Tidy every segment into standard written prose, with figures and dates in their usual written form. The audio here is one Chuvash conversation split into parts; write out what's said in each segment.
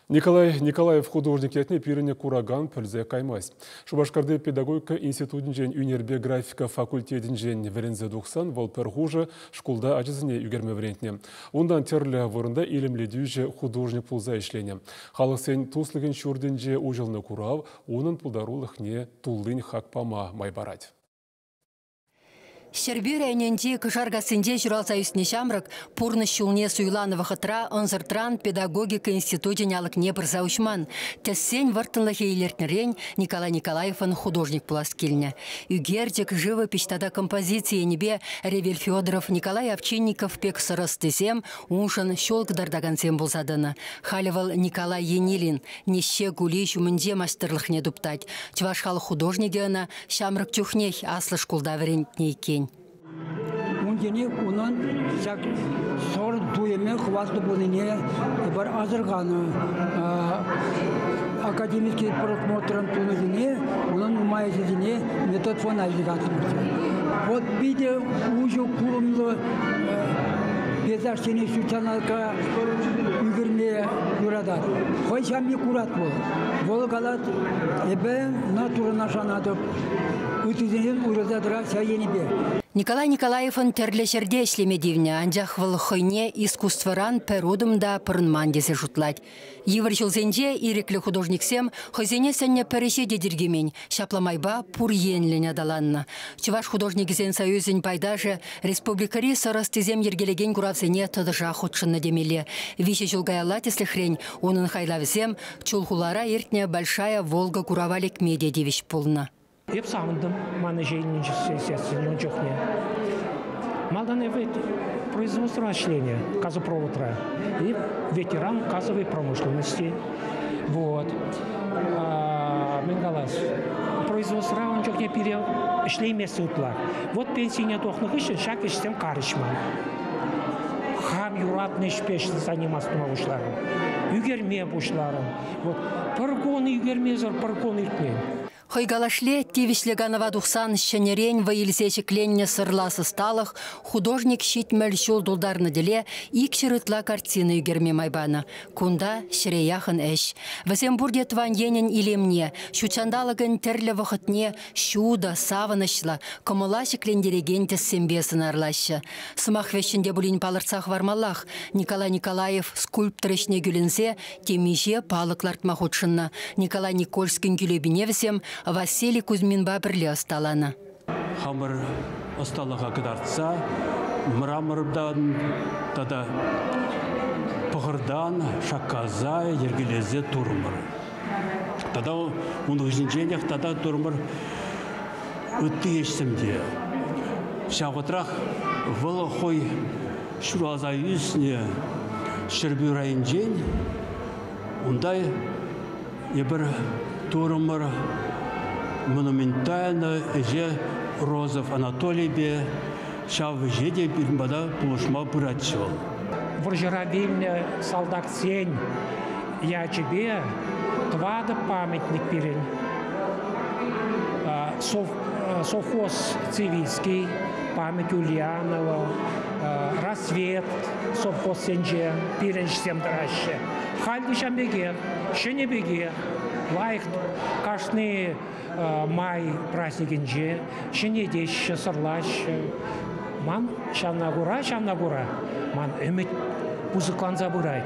Николай Николаев художник ятне пирӗн куракан пӗлсе каймасть. Шупашкарти педагогика институтӗнчен ӳнерпе графика факультетӗнчен вӗренсе тухсан вӑл пӗр хушӑ шкулта ачасене ӳкерме вӗрентнӗ. Унтан тӗрлӗ вырӑнта илемлетӳҫӗ художник пулса ӗҫленӗ. Халӑхсен туслӑхӗн ҫуртӗнче уҫӑлнӑ курав унӑн пултарулӑхне туллин хак пама май парать. Ҫӗрпӳ районӗнчи Кӑшаркассинче ҫуралса ӳснӗ ҫамрӑк пурнӑҫ ҫулне суйланӑ вӑхӑтра ӑнсӑртран педагогика институчӗн алӑкне пырса уҫман. Тӗссен вӑрттӑнлӑхӗ илӗртнӗрен Николай Николаевӑн художник пулас килнӗ. Ӳкерчӗк, живопиҫ тата композици енӗпе Ревель Федоров, Николай Овчинников пек сӑр ӑстисем уншӑн ҫул кӑтартакансем пулса тӑнӑ. Халӗ вӑл Николай Енилин Неҫҫе Кули ҫумӗнче маҫтӑрлӑхне туптать. Чӑваш халӑх художникӗ ӑна ҫамрӑк чухнех аслӑ шкулта вӗрентнӗ иккен. Ун тени унӑн ҫак сӑр туйӑмӗ хӑватлӑ пулнине эпир асӑрханӑ. Академический просмотрӑн тунӑсене унӑн нумай ӗҫӗсене метод фона илсе Вот питӗ уҫӑ курӑмлӑ пейзажсене ҫутҫанталӑка ӳкерме юратать. Хӑй ҫамми курать вӑл. Вӑл калать, эпӗ натурӑна шанатӑп, ыттисенчен уйрӑлса тӑрать ҫав енӗпе. Николай Николаевӑн тӗрлӗ ҫӗрте ӗҫлеме тивнӗ, анчах вӑл хӑйне искусствӑран пӗр утӑм та пӑрӑнман тесе шутлать. Йывӑр ҫулсенче ирӗклӗ художниксем хӑйсене сӗннӗ пӗр ӗҫе те тиркемен, ҫапла майпа пур енлӗн аталаннӑ. Чӑваш художникӗсен союзӗн пайташӗ республикӑри сӑр ӑстисем йӗркелекен куравсене тӑтӑшах хутшӑннӑ темелле. Виҫӗ ҫул каялла, тӗслӗхрен, унӑн хайлавӗсем Чулхулара иртнӗ Большая Волга курава лекме те тивӗҫ пулнӑ. Эп савӑнтӑм ман ӗҫе илнӗ ун чухне. Малтан эпӗ производствӑра ӗҫленӗ, газопроводра. И ветеран газовой промышленности. Вот. Мӗн калас, производствӑра ун чухне пире ӗҫлеймест ытла. Вот пенсине тухнӑ хыҫҫӑн ҫак ӗҫсем карӗҫ ман. Хам юратнӑ ӗҫпе заниматься тума пуҫларӑм. Ӳкерме пуҫларӑм. Вот пӗр кун ӳкермесӗр пӗр кун иртмен. Хӑй калашле, тивӗҫлӗ канӑва тухсан ҫӗнӗрен вӑй илсе ҫӗкленнӗ сӑрлас ӑсталӑх художник 70 ҫул тултарнӑ тӗле 200 ытла картина ӳкерме май панӑ. Кунта ҫӗре яхӑн ӗҫ. Вӗсем пурте тӑван енӗн илемне, ҫутҫанталӑкӑн тӗрлӗ вӑхӑтне ҫутӑ, савӑнӑҫлӑ, кӑмӑла ҫӗклентерекен тӗссемпе сӑнарлаҫҫӗ. Сӑмах вӗҫҫӗн те пулин палӑртса хӑвармаллах, Николай Николаев скульптор ӗҫне кӳлӗнсе темиҫе палӑк лартма хутшӑннӑ. Николай Никольскин кӳлепине вӗсем Василий Кузьминпа пӗрле ӑсталанӑ. Хамӑр ӑсталӑха кӑтартса мрамортан тата пӑхӑртан шаккаса йӗркелесе турӑмӑр. Тата ун хыҫӗнченех тата турӑмӑр ытти ӗҫсем те. Ҫав вӑхӑтрах вӑл хӑй ҫуралса ӳснӗ Ҫӗрпӳ районӗнчен унта эпир турӑмӑр монументальнӑй ӗҫе Розов Анатолийпе ҫав ӗҫе те пирӗн пата пулӑшма пыратчӗ вӑл. Вӑрҫӑра вилнӗ салтаксен ячӗпе тӑватӑ памятник пирӗн. Совхоз Цивильский, память Ульянова, Рассвет совхозсенче пирӗн ӗҫсем тӑраҫҫӗ. Халь те ҫав пекех, ҫӗнӗ пекех, лайӑх кашни май праздникӗнче ҫӗнетеҫҫӗ, сӑрлаҫҫӗ. Ман ҫавна кура, ҫавна кура ман ӗмӗт пысӑкланса пырать.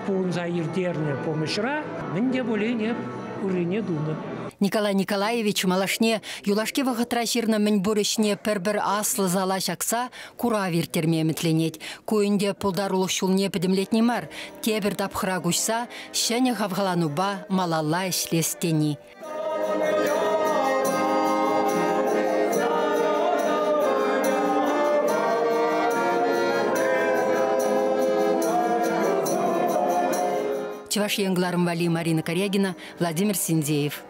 Пурӑнса ирттернӗ пурнӑҫра мӗн те пулин эп ыррине тунӑ. Николай Николаевич малашне юлашки вӑхӑтра ҫырнӑ мӗнпур ӗҫне пӗр-пӗр аслӑ зала ҫакса курав ирттерме ӗмӗтленет. Ку ӗнтӗ пултарулӑх ҫулне пӗтӗмлетни мар, тепӗр тапхӑра куҫса ҫӗнӗ хавхаланупа малалла ӗҫлес тени. Чӑваш Ен кӑларӑм валли Марина Карягина, Владимир Синдеев.